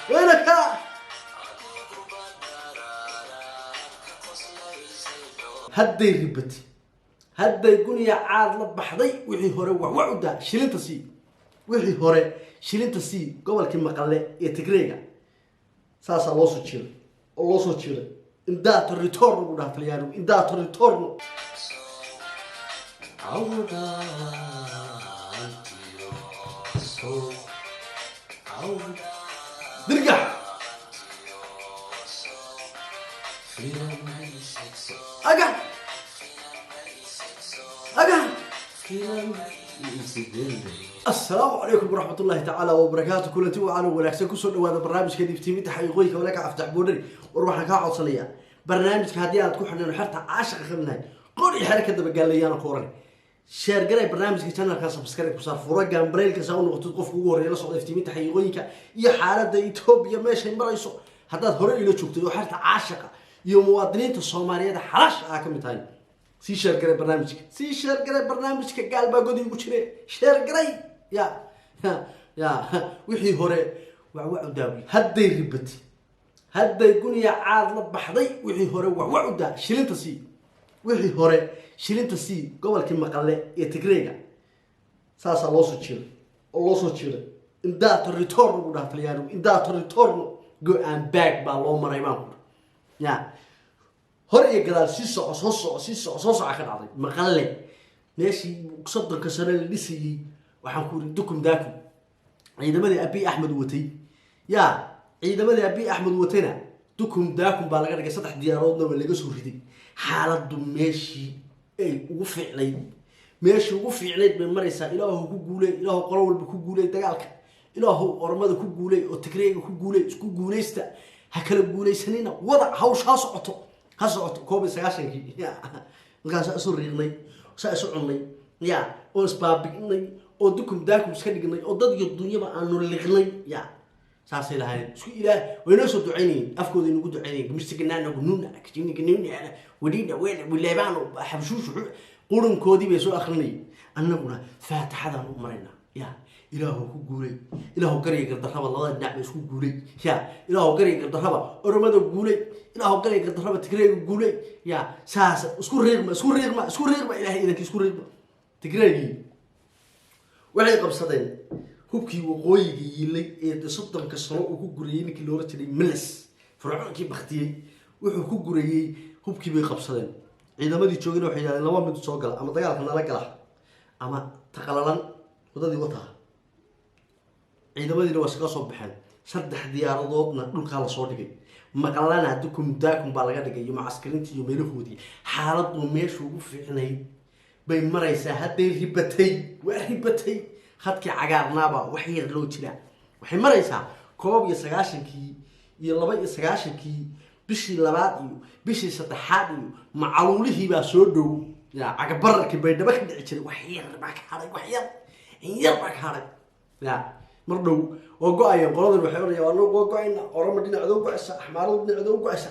Weynaka hadday ribatay, hadday guniya caad la baxday. Wixii hore waxwac u daa, shilinta sii. Wixii hore shilinta sii. Gobolkii Maqale ee Tigreega saasaa loo soo jiiray oo loo soo jiiray. Indato ritorno buu dhaha Talyaanigu, indato ritorno. Dirgax aga aga. Asalaamu calaykum waraxmat ullahi tacaala wabarakaatu. Kulanti wacan oo wanaagsan, kusoo dhawaada barnaamijka Iftiiminta Xaqiiqooyinka walaka Aftax Boodhari. War waxaan kaa codsanayaa, barnaamijka haddii aad ku xidhneen xerta caashaqa qabnahay, qor iyo xere ka dabagaalayaan ku oran, share garay barnaamijka, channelka subscribe ku saar, fura gambaleelka, saa u noqotid qofka ugu horreeya la socda iftiiminta xaqiiqooyinka iyo xaaladda Etoobiya meeshay marayso. Haddaad hore ila joogtay oo xerta caashaqa iyo muwaadiniinta Soomaaliyeed xalaasha ah ka mid tahay, sii share garay barnaamijka, sii share garay barnaamijka. Gaal baa godi ugu jire, share garay. Ya ya, wixii hore wacwac u daawiy. Hadday ribatay, hadday guniya caad la baxday. Wixii hore wacwac u daa, shilinta sii. Wixii hore shilinta sii. Gobolkii Maqale ee Tigreega saasaa loo soo jiiray oo loo soo jiiray. Indato ritorno buu dhaha Talyaanigu, indato ritorno, go and back baa loo maray baan ku ya. Hor iyo gadaal, sii soco, soo soco, sii soco, soo soca ka dhacday Maqale. Meeshii 30-ka sano la dhisayey, waxaan ku iri dukum daakum. Ciidamadii Abiy Axmed watay, ya ciidamadii Abiy Axmed watayna dukum daakum baa laga dhigay. Saddex diyaaroodna waa laga soo riday. Xaaladdu meeshii ay ugu fiicnayd, meeshii ugu fiicnayd bay maraysaa. Ilaahu ku guuley, Ilaahu qolo walba ku guuley dagaalka, Ilaahu Ormada ku guuley oo Tigreega ku guuley. Isku guuleysta, ha kala guuleysanina, wada hawsha ha socoto, ha socoto. 91-kii ya markaan saa isu riiqnay, saa isu cunnay ya, oo isbaabi'inay oo dukum daakum iska dhignay oo dad iyo dunyaba aanu liqnay, ya saasay lahaayeen. Isku Ilaah way noo soo ducaynayeen, afkooda inagu ducaynayeen. Misiganaanagu nuna kajiniganuna wadina wela wileebaan xabshuushu qurunkoodii bay soo akrinayeen. Annaguna faatixadaan u maraynaa. Ya Ilaahu ku guulay, Ilaahu garya gardarraba labada dhinac ba isku guulay. Ya Ilaahu garya gardarraba Oromada guulay, Ilaahu garya gardarraba Tigreega guulay. Ya saas isku riiqma, isku riiqma, isku riiqma. Ilahay idanka isku riiqma. Tigreegii waxay qabsadeen hubkii waqooyiga yiilay ee 30-ka sano uu ku gurayey ninkii loola jiray Meles, fircoonkii baktiyey. Wuxuu ku gurayey hubkii bay qabsadeen. Ciidamadii joogayna waxay yidhahdeen: laba mid soo gala, ama dagaalka nala gala ama taqalalan wadadii wataa. Ciidamadiina waa iskaga soo baxeen. Saddex diyaaradoodna dhulkaa lasoo dhigay. Maqlana dukum daakum baa laga dhigay iyo mucaskariintii iyo meelahoodii. Xaaladdu meesha ugu fiicnayd bay maraysaa. Hadday ribatay, waa ribatay. Khadkii cagaarnaaba wax yar loo jiraa. Waxay maraysaa 91-kii iyo 92-kii, bishii labaad iyo bishii saddexaad iyo macaluulihiibaa soo dhow. Ya cagabararkii Baydhabo ka dhici jiray wax yar baa ka hadhay, wax yar, in yar baa ka hadhay. Ya mar dhow waa go-ayeen qoladan. Waxay odhanayaan: anagu waa go-ayna. Orama dhinacda u go-aysa, Axmaaradu dhinacda u go-aysa.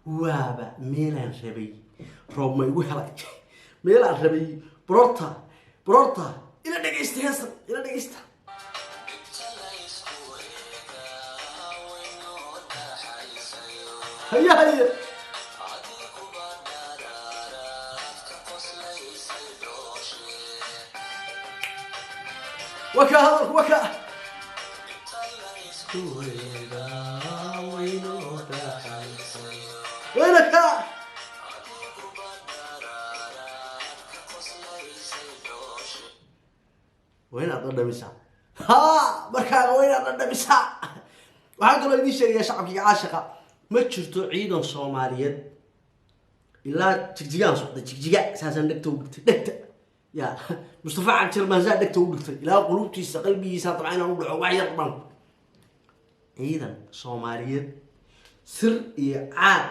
Waaba meelaan rabay, roob ma igu helay meelaan rabay. Bororta, bororta, ila dhegaysta heestan, ila dhegaysta. Haye haye, waka hadalku waka. Weynaka waa inaad dhadhamisaa. Ha markaaga waa inaad dhadhamisaa. Waxaan kaloo idiin sheegayaa, shacabkiga caashaqa, ma jirto ciidan Soomaaliyeed ilaa Jigjigaan socday. Jigjiga saasaan dhegta u dhigtay, dhegta ya Mustafa Cagjar baan saa dhegta u dhigtay ilaa qulubtiisa, qalbigiisa dabca inaan u dhaco wax yar baan. Ciidan Soomaaliyeed sir iyo caad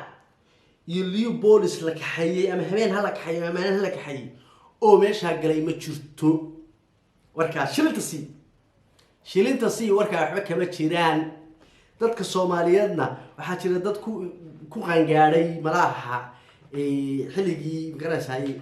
iyo Leopolis la kaxeeyey, ama habeen ha la kaxeeyey ama maalin ha la kaxeeyey, oo meeshaa galay ma jirto. Warkaa shilinta sii, shilinta sii, warkaa waxba kama jiraan. Dadka Soomaaliyeedna waxaa jira dad ku qaangaadhay malaaha xilligii, magaranaysaay.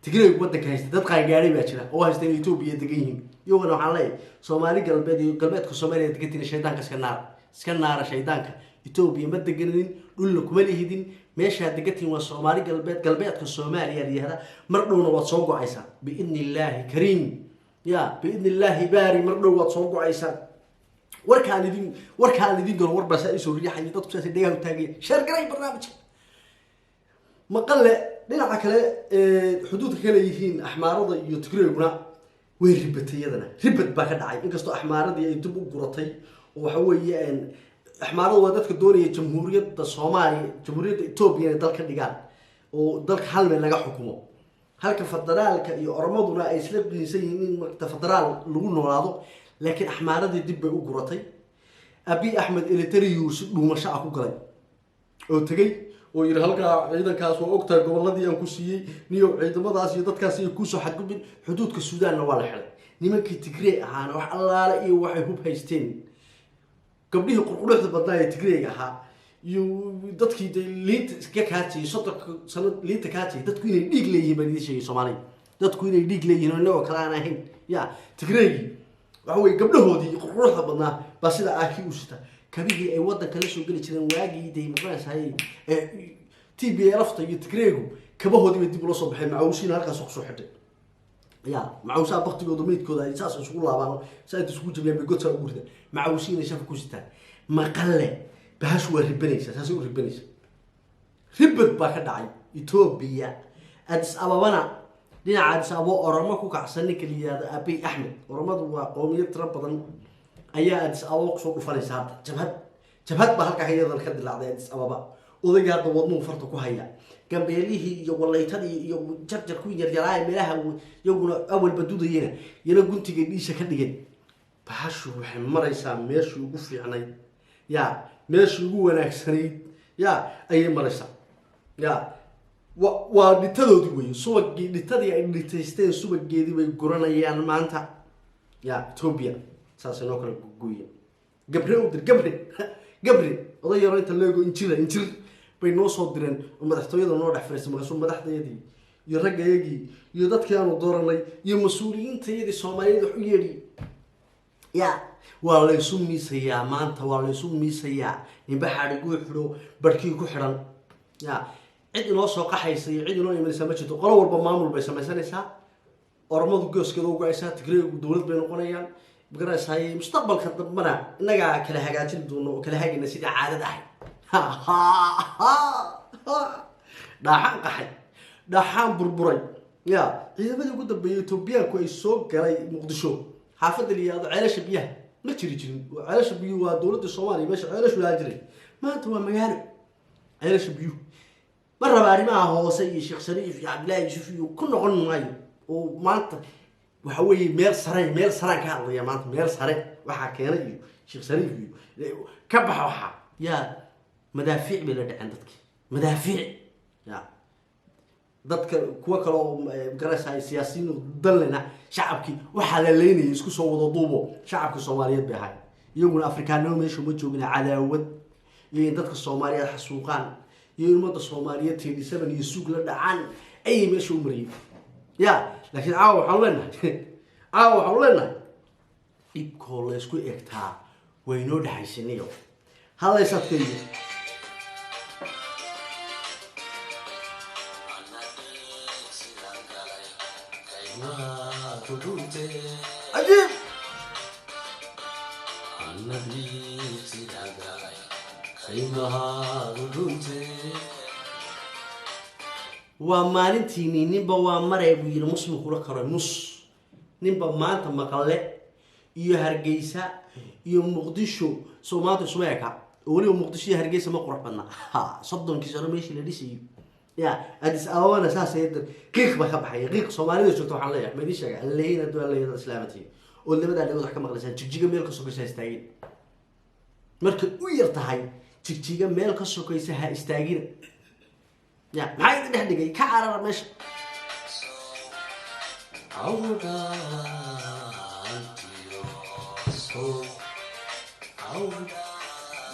Tigreeg waddanka haysta dad qaangaaray baa jira oo haysta in Etoobiya degan yihiin. Iyaguna waxaan leeyahay Soomaali Galbeed iyo galbeedka Soomaaliya degantiina shaydaanka iska naara, iska naara shaydaanka. Etoobiya ma deganin, dhulna kuma lihidin. Meeshaa degantihin waa Soomaali Galbeed, galbeedka Soomaaliya la yihahdaa. Mar dhowna waad soo go-aysaa biidni Illaahi kariim, ya biidni Illaahi baari. Mar dhow waad soo go-aysaa. Warkaan idin galo, war baa saa isoo riixaya, dadku saasay dhagaha u taagaya. Share garay barnaamijka. Maqalle dhinaca kale, xuduudka kale yihiin Axmaarada iyo Tigreeguna way ribatay, iyadana ribad baa ka dhacay, inkastoo Axmaaradii ay dib u guratay. Oo waxa weeye, Axmaaradu waa dadka doonaya Jamhuuriyadda Soomaaliya, Jamhuuriyadda Etoobiya inay dal ka dhigaan oo dalka hal meel laga xukumo, halka federaalka iyo Oromaduna ay isla qiinsan yihiin in marka federaal lagu noolaado. Laakiin Axmaaradii dib bay u guratay. Abiy Axmed Elitariyu si dhuumasho ah ku galay oo tegey oo yidhi halkaa ciidankaas waa ogtahay gobolladii aan ku siiyey niyo ciidamadaas iyo dadkaas iyo kuusoo xadgudbin. Xuduudka Suudaanna waa la xidhay. Nimankii Tigree ahaana wax allaale iyo waxay hub haysteen, gabdhihii qurquruxda badnaa ee Tigreega ahaa iyo dadkii de liinta iska kaajiyay 30-ka sano liinta kaajiyay, dadku inay dhiig leeyihiin baan idiin sheegay. Soomaaliya dadku inay dhiig leeyihiin oo innagoo kale aan ahayn. Ya Tigreegii waxa weye gabdhahoodii qurquruxda badnaa baa sida aaki u sita kabihii ay waddanka la soo geli jireen waagii day maqanaysahay TPLF-ta iyo Tigreegu, kabahoodii bay dib ula soo baxeen. Macawsiina halkaas kusoo xidhay, ya macawsaha baktigooda meydkooda ay saas isugu laabaan, saa inta isugu jabiyaan bay godsaa ugu ridaan. Macawsiina shafa ku sitaan. Maqalle bahashu waa ribanaysa, saasay u ribanaysa. Ribad baa ka dhacay Etoobiya. Addis Ababana, dhinaca Addis Ababa Oromo ku kacsan ninka la yihahdo Abiy Axmed, Oromadu waa qoomiyad tiro badan, ayaa Addis Ababa kusoo dhufanaysa hadda. Jabhad baa halkaa iyadana ka dilaacday Addis Ababa. Odayga hadda wadnuhu farta ku haya. Gambeelihii iyo walaytadii iyo jarjar kuwii yaryaraaya meelaha iyaguna awalba dudayena iyana guntiga dhiisha ka dhigeen. Bahashu waxay maraysaa meeshii ugu fiicnayd, ya meeshii ugu wanaagsanayd ya ayay maraysaa. Ya waa dhitadoodii wey, subagii dhitadii ay dhitaysteen subageedii bay guranayaan maanta. Ya Etoobiya saasay noo kala gooyen. Gabre u dir, Gabre, Gabre oday yaro inta leego injira injir bay noo soo direen oo madaxtooyada noo dhex fariistay. Markaasuu madaxdayadii iyo raggayagii iyo dadkii aanu dooranay iyo mas-uuliyiintayadii Soomaaliyeed wax u yeedhi. Ya waa laysu miisayaa maanta, waa laysu miisayaa. Ninba xadhiguu xidho barhkii ku xidhan. Ya cid inoo soo qaxaysa iyo cid inoo imanaysaa ma jirto. Qolo walba maamul bay samaysanaysaa. Oromadu gooskeeda u go-aysaa, Tigreegu dowlad bay noqonayaan. Magaraysaay mustaqbalka dambana innagaa kala hagaajin doono oo kala hagayna sidii caadad ahay. Dhaaxaan qaxay, dhaaxaan burburay. Ya ciidamadii ugu dambeeyay Etoobiyaanku ay soo galay Muqdisho, xaafadda la yihahdo Ceelasha Biyaha ma jiri jirin. Ceelasha Biyuhu waa dowladda Soomaaliya meesha ceelashu lahaa jiray, maanta waa magaalo Ceelasha Biyuhu. Ma raba arrimaha hoose iyo Sheekh Shariif iyo Cabdillahi Yuusuf iyo ku noqon maayo oo maanta waxa weeye meel sare, meel saraan ka hadlaya maanta. Meel sare waxaa keenay iyo Sheekh Shariif iyo ka baxa waxaa. Yaa madaafiic bay la dhaceen dadkii, madaafiic. Ya dadka kuwa kale oo magaraysaa siyaasiyiin danlena shacabkii waxaa la leynayay isku soo wada duubo shacabka Soomaaliyeed bay ahay. Iyaguna Afrikaanimo meesha ma joogina, cadaawad iyo in dadka Soomaaliyeed xasuuqaan iyo in ummadda Soomaaliyeed 37 iyo suug la dhacaan ayay meesha u mariyeen. Ya laakiin caawa waxaanu leenahay dhibkoo la isku eegtaa waynoo dhexaysiniyo halays adkeeyo. Cajiib. Waa maalintiinii, ninba waa maree buu yidhi muslim kula karo mus ninba maanta. Maqalle iyo Hargeysa iyo Muqdisho soo maanta isuma eka, oo weliba Muqdisho iyo Hargeysa ma qurux badna. Ha 30-kii sano meeshii la dhisayo. Ya Addis Ababana saas qiiq baa ka baxaya, qiiq. Soomaalida joogta waxaan leeyahay, ma idiin sheega alleyn hadduu alleyn islaamatiyo oo labadaa dhagood wax ka maqlaysaan, Jigjiga meel ka sokaysa ha istaagin. Markay u yar tahay Jigjiga meel ka sokaysa ha istaagina. Ya maxaa idin dhex dhigay? Ka carara meesha.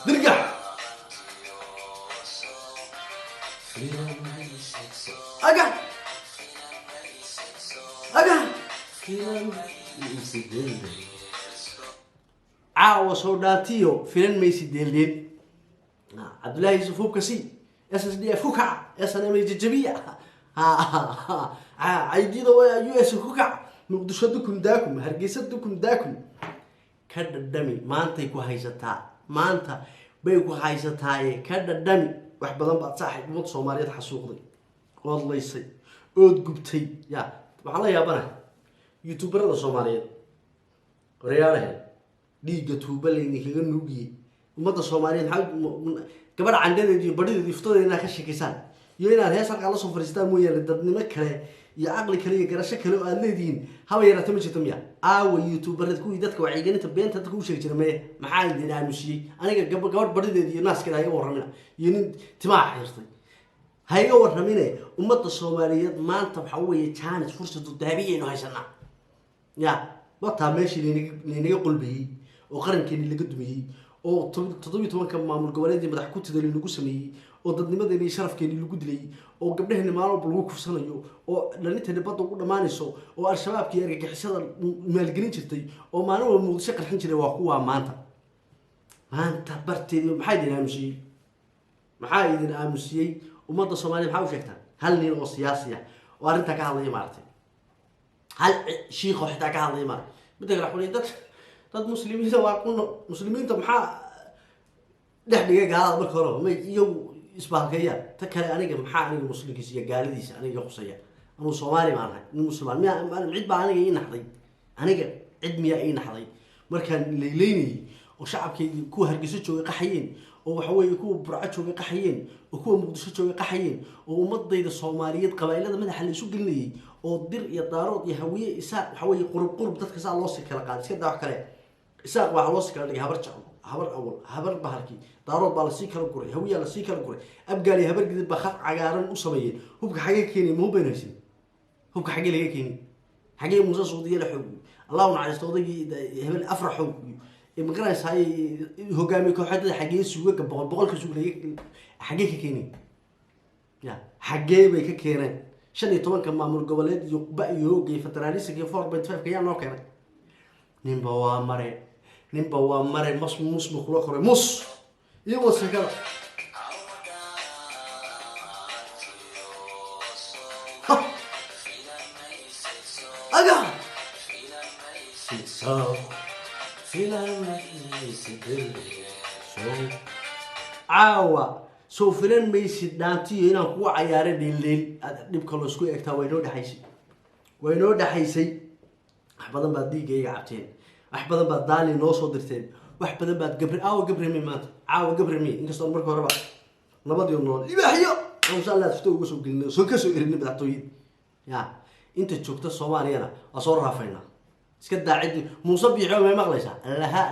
Dirgax aga. Maysid. Caawa soo dhaantiyo filan maysid deeldeel. Cabdullaahi Yuusuf hubka c SSDF ku kaca, SNM jajabiya, caydida US ku kaca, Muqdisho dukum daakum, Hargeysa dukum daakum. Ka dhadhami, maantay ku haysataa, maanta bay ku haysataaye ka dhadhami. Wax badan baad, saaxib, ummad Soomaaliyeed xasuuqday, ood laysay, ood gubtay. Ya, waxaan la yaabanahay youtuberada Soomaaliyeed. Horeyaalahe, dhiigga tuuba laydinkaga nuugiyey ummadda Soomaaliyeed. Maxaa gabadha candhadeed iyo badhideed iyo futadeed inaad ka sheekaysaan iyo inaad hees halkaa lasoo fadhiistaan mooyaane, dadnimo kale iyo caqli kale iyo garasho kale oo aada leedihiin haba yaraata ma jirto miya? Aawa youtuberada, kuwii dadka wacyigelinta beenta dadka u sheegi jira? Meye, maxaa idin aamusiyey? Aniga gabadh badhideed iyo naaskeeda ha iga warramina, iyo nin timaha xirtay ha iga warramine. Ummadda Soomaaliyeed maanta waxaa weeye jaanis, fursadu dahabiyaynu haysanaa. Ya, wataa meeshii laynaga qolbayey oo qarankeeni laga dumiyey oo 17-ka maamul goboleedii madax ku tidali lagu sameeyey oo dadnimadeeni iyo sharafkeeni lagu dilay oo gabdhaheeni maalin walba lagu kufsanayo oo dhalinteeni badda ugu dhammaanayso oo Al-Shabaabkii argagixisada maalgelin jirtay oo maalin walba Muqdisho qarxin jiray, waa kuwaa maanta. Maanta barteedii maxaa idin aamusiyey? Maxaa idin aamusiyey? Ummadda Soomaaliya maxaa u sheegtaan? Hal nin oo siyaasi ah oo arrintaa ka hadlaya maaragtay? Hal shiikoo xitaa ka hadlaya maaragtay? Midda kale, waxuu leeyahay dad muslimiinta waa ku muslimiinta maxaa dhex dhigay gaalada marka horeba? May iyagu isbaalkeeyaan? Ta kale, aniga maxaa aniga muslimkiisa iyo gaaladiisa aniga khuseeya? Anuu Soomaali baan ahay, nin muslimaan miya? Cid baa aniga ii naxday? Aniga cid miyaa ii naxday markaan layleynayay oo shacabkaygii kuwa Hargeyso joogay qaxayeen oo waxa weeye kuwa Burco joogay qaxayeen oo kuwa Muqdisho joogay qaxayeen oo ummadayda Soomaaliyeed qabaa'ilada madaxa la isu gelinayay oo Dir iyo Daarood iyo Hawiye, Isaaq, waxa weeye qurub qurub dadka saa loosii kala qaaday? Iska daa wax kale, Isaaq waxaa loosii kala dhigay Habar Jeclo, Habar Awal, Habar bahalkii, Daarood baa lasii kala guray, Hawiyaa lasii kala guray, Abgaal iyo Habar Gidid baa khad cagaaran u sameeyeen. Hubka xagee ka keenay? Ma hub baynu haysan? Hubka xagee laga keeni? Xagee Muuse Suudiye la xoog, Allah u naxariisto, odaygii hebel Afra xoog iyo magaraysaa hogaamiye kooxeedada, xagee suugaga boqol boqolka suug laga xagee ka keeni? Ya, xagee bay ka keeneen 15-ka maamul goboleed iyo ba iyo hooga iyo federalism iyo 4.5 ka? Yaa noo keenay? Ninba waa mare, ninba waa mare. Mas mus buu kula koray, mus iyo wasakada. Ha! Aga so so caawa soo filan maysid dhaantiyo inaan kugu cayaaro dheeldheel. Aad dhibka laisku egtaa, way noo dhexaysay, way noo dhexaysay. Wax badan baad dhiiggayga cabteen, wax badan baad daali noo soo dirteen, wax badan baad gabri. Aawa gabrimi maanta? Caawa gabrimi, inkastoo marka horeba nabadiyo nool libaaxyo insha Allah fito uga soo gelinay, soo kasoo erinay madaxtooyada. Ya, inta joogta Soomaaliyana waa soo raafaynaa. Iska daa ciddi Muuse Biixo, may maqlaysaa? Allaha.